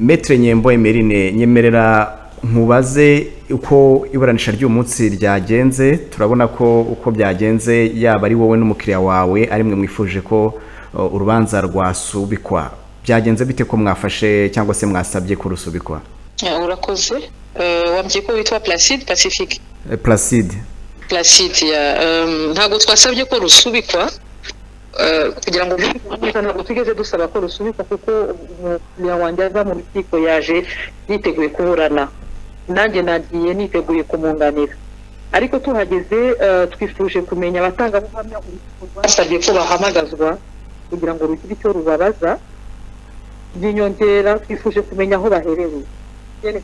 Maître Nyembo Emeline, nyemerera nkubaze uko iburanisha ry'uyu munsi ryagenze. Turabona ko uko byagenze, yaba ari wowe n'umukiriya wawe, ari mwe mwifuje ko urubanza rwasubikwa. Byagenze bite ko mwafashe cyangwa se mwasabye ko rusubikwa? Urakoze. Wambwiye ko witwa Placide Pacifique? Placide. Placide ya ntabwo twasabye ko rusubikwa. Kugira ngo mbyumve, ntabwo twigeze dusaba ko rusubikwa, kuko umukiriya wanjye aza mu rukiko yaje yiteguye kuburana, nanjye nagiye niteguye kumwunganira. Ariko tuhageze, twifuje kumenya abatangabuhamya urukiko rwasabye ko bahamagazwa kugira ngo rugire icyo rubabaza by'inyongera. Twifuje kumenya aho baherereye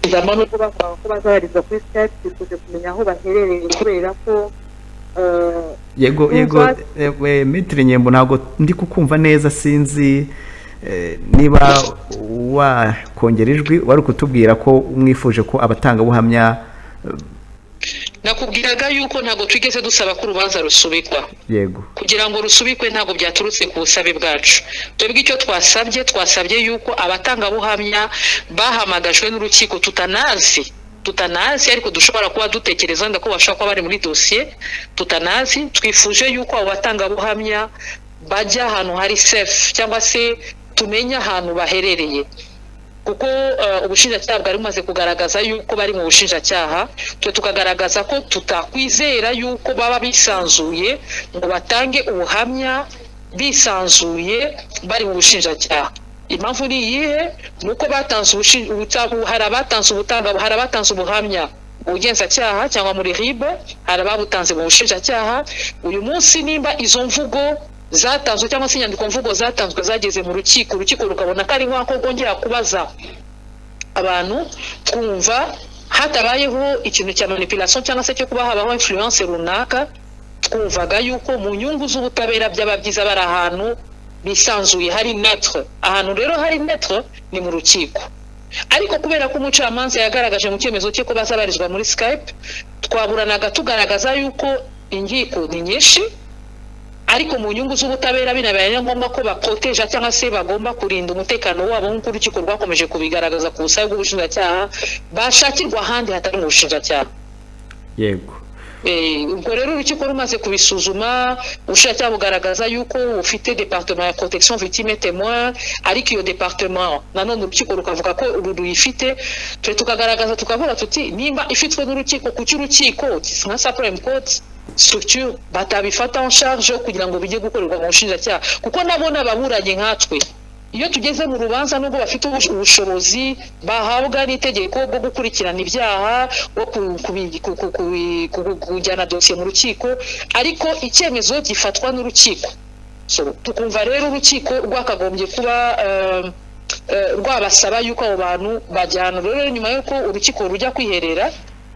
ijambo nubwo bavuga ko bazabarizwa kuri Skype, twifuje kumenya aho baherereye kubera ko Yego. Maître Nyembo, ntabwo ndi kukumva neza, sinzi niba wakongera ijwi. Wari kutubwira ko mwifuje ko abatangabuhamya Nakubwiraga yuko ntabwo twigeze dusaba ko urubanza rusubikwa. Kugira ngo rusubikwe ntabwo byaturutse ku busabe bwacu. Twebwe icyo twasabye, twasabye yuko abatangabuhamya bahamagajwe n'urukiko tutanazi, ariko dushobora kuba dutekereza wenda ko bashobora kuba bari muri dosiye tutanazi, twifuje yuko abo batangabuhamya bajya ahantu hari safe, cyangwa se tumenye ahantu baherereye, kuko ubushinjacyaha bwari bumaze kugaragaza yuko bari mu bushinjacyaha, twe tukagaragaza ko tutakwizera yuko baba bisanzuye ngo batange ubuhamya bisanzuye bari mu bushinjacyaha. Impamvu ni iyihe? Ni uko batanze hari abatanze ubuhamya mu bugenzacyaha cyangwa muri RIB, hari ababutanze mu bushinjacyaha. Uyu munsi nimba izo mvugo zatanzwe cyangwa se inyandiko mvugo zatanzwe zageze mu rukiko, urukiko rukabona ko ari nk'ako rwongera kubaza abantu, twumva hatabayeho ikintu cya manipulation cyangwa se cyo kuba habaho influence runaka, twumvaga yuko mu nyungu z'ubutabera byaba byiza bari ahantu bisanzuye, hari neutre. Ahantu rero hari neutre ni mu rukiko. Ariko kubera ko umucamanza yagaragaje mu cyemezo cye ko bazabarizwa muri Skype, twaburanaga tugaragaza yuko inkiko ni nyinshi, ariko mu nyungu z'ubutabera binabaye ngombwa ko baproteja cyangwa se bagomba kurinda umutekano wabo, nk'uko urukiko rwakomeje kubigaragaza ku busabe bw'ubushinjacyaha, bashakirwa ahandi hatari mu bushinjacyaha. Ubwo rero urukiko rumaze kubisuzuma, ubushinjacyaha bugaragaza yuko bufite département ya protection victime et témoin, ariko iyo département nanone urukiko rukavuga ko uru ruyifite. Twe tukagaragaza, tukavuga tuti: nimba ifitwe n'urukiko, kuki urukiko nka Supreme Court structure batabifata en charge kugira ngo bijye gukorerwa mu bushinjacyaha? Kuko nabo n'ababuranye nkatwe. Iyo tugeze mu rubanza, nubwo bafite ubushobozi bahabwa n'itegeko bwo gukurikirana ibyaha, bwo kujyana dosiye mu rukiko, ariko icyemezo gifatwa n'urukiko. So, tukumva rero urukiko rwakagombye kuba rwabasaba yuko abo bantu bajyana. Rero nyuma y'uko urukiko rujya kwiherera,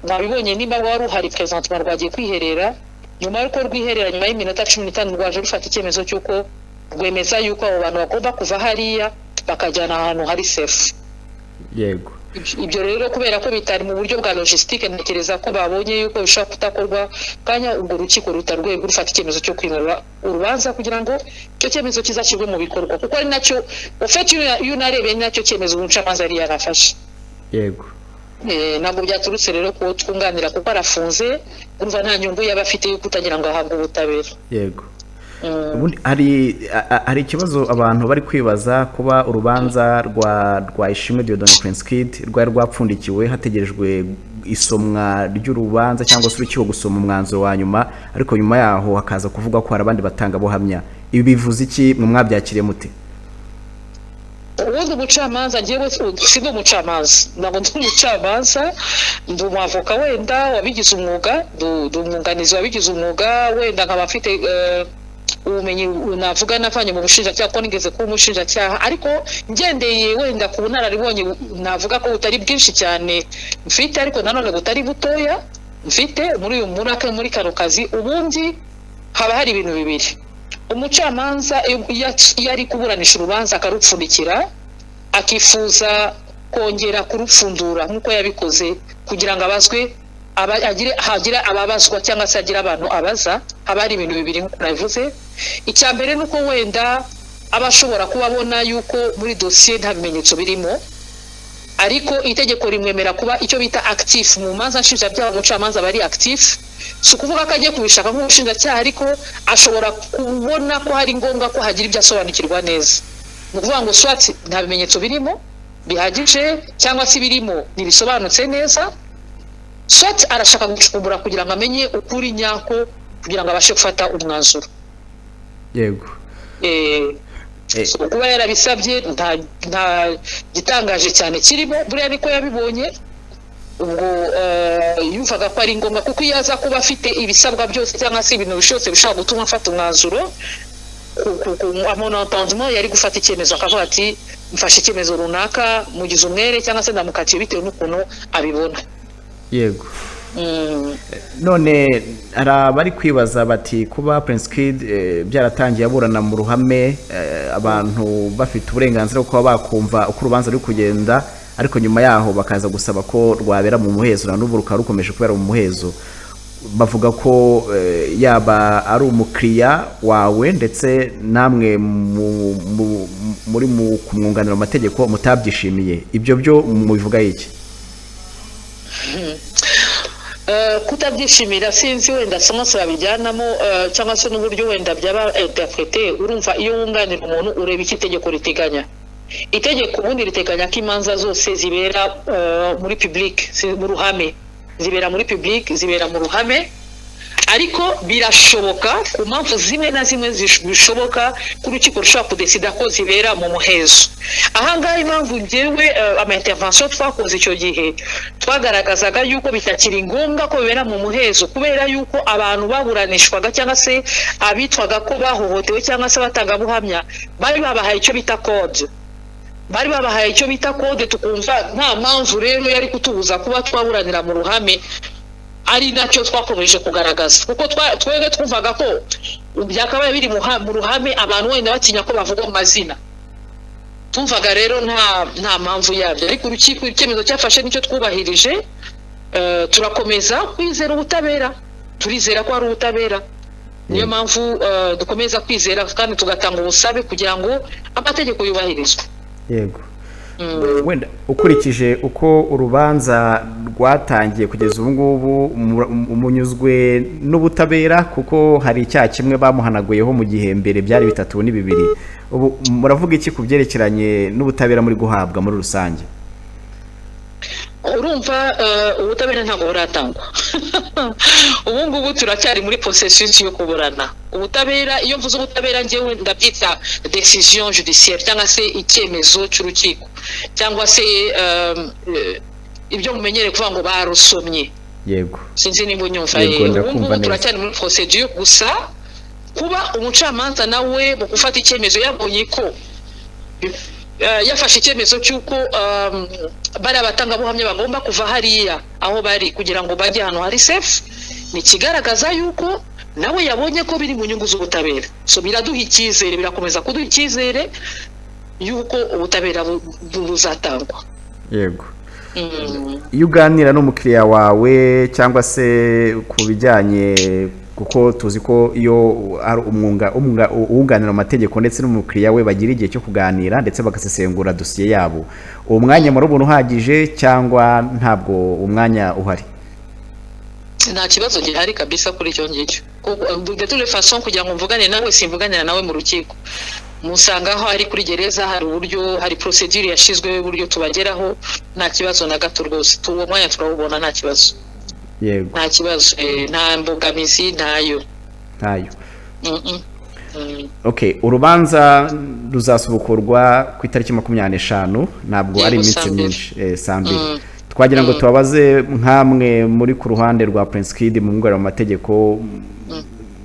mwabibonye nimba wari uhari présentement, rwagiye kwiherera. Nyuma y'uko rwiherera, nyuma y'iminota 15, rwaje rufata icyemezo cy'uko rwemeza yuko abo bantu bagomba kuva hariya bakajyana ahantu hari safe. Ibyo rero kubera ko bitari mu buryo bwa logistique, ntekereza ko babonye yuko bishobora kudakorwa kanya, ubwo urukiko ruta rwego rufata icyemezo cyo kwimura urubanza kugira ngo icyo cyemezo kizashyirwe mu bikorwa, kuko ari nacyo ufite. Iyo unarebeye, ni nacyo cyemezo umucamanza yari yarafashe. Ntabwo byaturutse rero kuwo twunganira, kuko arafunze, urumva nta nyungu yaba afite yo kutagira ngo ahabwe ubutabera. Ubundi hari ikibazo abantu bari kwibaza, kuba urubanza rwa Ishimwe Dieudonné Prince Kid rwari rwapfundikiwe hategerejwe isomwa ry'urubanza cyangwa se urukiko gusoma umwanzuro wa nyuma, ariko nyuma yaho hakaza kuvuga ko hari abandi batangabuhamya. Ibi bivuze iki? Mwe mwabyakiriye mute? Ubundi umucamanza, njyewe si ndi umucamanza, ntabwo ndi umucamanza, ndi umwavoka wenda wabigize umwuga, ndi umwunganizi wabigize umwuga, wenda nkaba mfite ubumenyi navuga navanye mu bushinjacyaha, kuko nigeze kuba umushinjacyaha. Ariko ngendeye wenda ku bunararibonye navuga ko butari bwinshi cyane mfite, ariko nanone butari butoya mfite muri uyu muri kano kazi, ubundi haba hari ibintu bibiri. Umucamanza iyo ari kuburanisha urubanza akarupfundikira, akifuza kongera kurupfundura nk'uko yabikoze kugira ngo abazwe, agire hagire ababazwa cyangwa se agire abantu abaza, haba hari ibintu bibiri nk'uko nabivuze. Icya mbere ni uko wenda aba ashobora kuba abona yuko muri dosiye nta bimenyetso birimo. Ariko itegeko rimwemera kuba icyo bita actif mu manza nshinjabyaha. Umucamanza aba ari actif, si ukuvuga ko agiye kubishaka nk'umushinjacyaha, ariko ashobora kubona ko hari ngombwa ko hagira ibyo asobanukirwa neza. Ni ukuvuga ngo soit nta bimenyetso birimo bihagije, cyangwa se ibirimo ntibisobanutse neza, soit arashaka gucukumbura kugira ngo amenye ukuri nyako, kugira ngo abashe gufata umwanzuro. So, kuba yarabisabye nta gitangaje cyane kirimo. Buriya niko yabibonye. Ubwo yumvaga ko ari ngombwa, kuko iyo aza kuba afite ibisabwa byose cyangwa se ibintu byose bishobora gutuma afata umwanzuro, à mon entendement, yari gufata icyemezo akavuga ati: "Mfashe icyemezo runaka, mugize umwere cyangwa se ndamukatiye," bitewe n'ukuntu abibona. None hari abari kwibaza bati kuba Prince Kid byaratangiye aburana mu ruhame, abantu bafite uburenganzira bwo kuba bakumva uko urubanza ruri kugenda, ariko nyuma yaho bakaza gusaba ko rwabera mu muhezo, na n'ubu rukaba rukomeje kubera mu muhezo, bavuga ko yaba ari umukiriya wawe ndetse namwe muri mu kumwunganira mu mategeko mutabyishimiye. Ibyo byo mubivuga iki? Kutabyishimira, sinzi wenda sens babijyanamo, cyangwa se n'uburyo wenda byaba interprété. Urumva, iyo wunganira umuntu ureba icyo itegeko riteganya. Itegeko ubundi riteganya ko imanza zose zibera muri public, mu ruhame, zibera muri public, zibera mu ruhame. Ariko birashoboka ku mpamvu zimwe na zimwe bishoboka ko urukiko rushobora kudesida ko zibera mu muhezo. Ahangaha impamvu ngewe ama intervention twakoze icyo gihe, twagaragazaga yuko bitakiri ngombwa ko bibera mu muhezo, kubera yuko abantu baburanishwaga cyangwa se abitwaga ko bahohotewe cyangwa se abatangabuhamya bari babahaye icyo bita code, bari babahaye icyo bita code. Tukumva nta mpamvu rero yari kutubuza kuba twaburanira mu ruhame, ari nacyo twakomeje kugaragaza, kuko twebwe twumvaga ko byakabaye biri mu ruhame, abantu wenda batinya ko bavuga mu mazina. Tumvaga rero nta mpamvu yabyo. Ariko urukiko icyemezo cyafashe nicyo twubahirije. Turakomeza kwizera ubutabera, turizera ko hari ubutabera. Niyo mpamvu dukomeza kwizera kandi tugatanga ubusabe kugira ngo amategeko yubahirizwe. Wenda ukurikije uko urubanza rwatangiye kugeza ubu ngubu, munyuzwe n'ubutabera? Kuko hari icyaha kimwe bamuhanaguyeho mu gihe mbere byari bitatu ni bibiri. Ubu muravuga iki ku byerekeranye n'ubutabera muri guhabwa muri rusange? Urumva, ubutabera ntabwo buratangwa. Ubu ngubu turacyari muri processus yo kuburana. Ubutabera, iyo mvuze ubutabera, njyewe ndabyita décision judiciaire cyangwa se icyemezo cy'urukiko, cyangwa se ibyo mumenyereye kuvuga ngo barusomye. Sinzi nimba unyumva. Yego, ubu ndakumva ngubu neza. Turacyari muri procédure gusa. Kuba umucamanza nawe mu gufata icyemezo yabonye ko yafashe icyemezo cy'uko bariya batangabuhamya bagomba kuva hariya aho bari kugira ngo bajye ahantu hari safe, ni ikigaragaza yuko nawe yabonye ko biri mu nyungu z'ubutabera. So biraduha icyizere, birakomeza kuduha icyizere yuko ubutabera buzatangwa. Iyo uganira n'umukiriya wawe cyangwa se ku bijyanye, kuko tuzi ko iyo ari uwunganira mu mategeko ndetse n'umukiriya we bagira igihe cyo kuganira ndetse bagasesengura dosiye yabo, uwo mwanya murabona uhagije cyangwa ntabwo umwanya uhari? Nta kibazo gihari kabisa kuri icyo ngicyo. Kuko, de toute façon, kugira ngo mvugane nawe, simvuganira nawe mu rukiko, musanga aho ari kuri gereza. Hari uburyo, hari procédure yashyizweho uburyo tubageraho. Nta kibazo na gato rwose. Uwo mwanya turawubona, nta kibazo. Nta kibazo, nta mbogamizi, ntayo. Ntayo. Mm. Okay, urubanza ruzasubukurwa ku itariki 25, ntabwo ari iminsi saa 2. myinshi, saa 2. Twagira ngo tubabaze nk'amwe muri ku ruhande rwa Prince Kid mu mwunganira mu mategeko,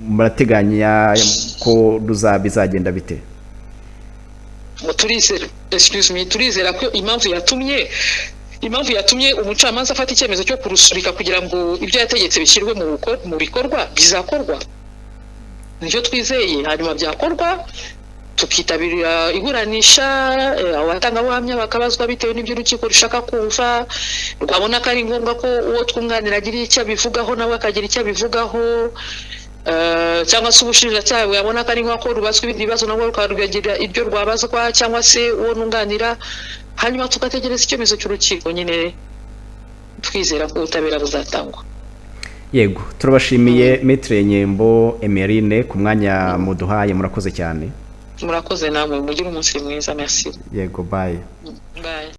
murateganya ko bizagenda bite? Ngo turizera, excuse me, turizera ko impamvu yatumye umucamanza afata icyemezo cyo kurusubika kugira ngo ibyo yategetse bishyirwe mu bikorwa bizakorwa. Nicyo twizeye. Hanyuma byakorwa, tukitabira iburanisha, abatangabuhamya bakabazwa bitewe n'ibyo urukiko rushaka kumva, rwabona ko ari ngombwa ko uwo twunganira agira icyo abivugaho, nawe akagira icyo abivugaho, cyangwa se ubushinjacyaha bwabona ko ari ngombwa ko rubazwa ibindi bibazo, nabwo rukarugira ibyo rwabazwa, cyangwa se uwo nunganira. Hanyuma tugategereza icyemezo cy'urukiko nyine, twizera ko ubutabera buzatangwa. Yego, turabashimiye, Maître Nyembo Emerine, ku mwanya muduhaye. Murakoze cyane. Murakoze namwe, mugire umunsi mwiza. Merci. Yego, bye. Bye.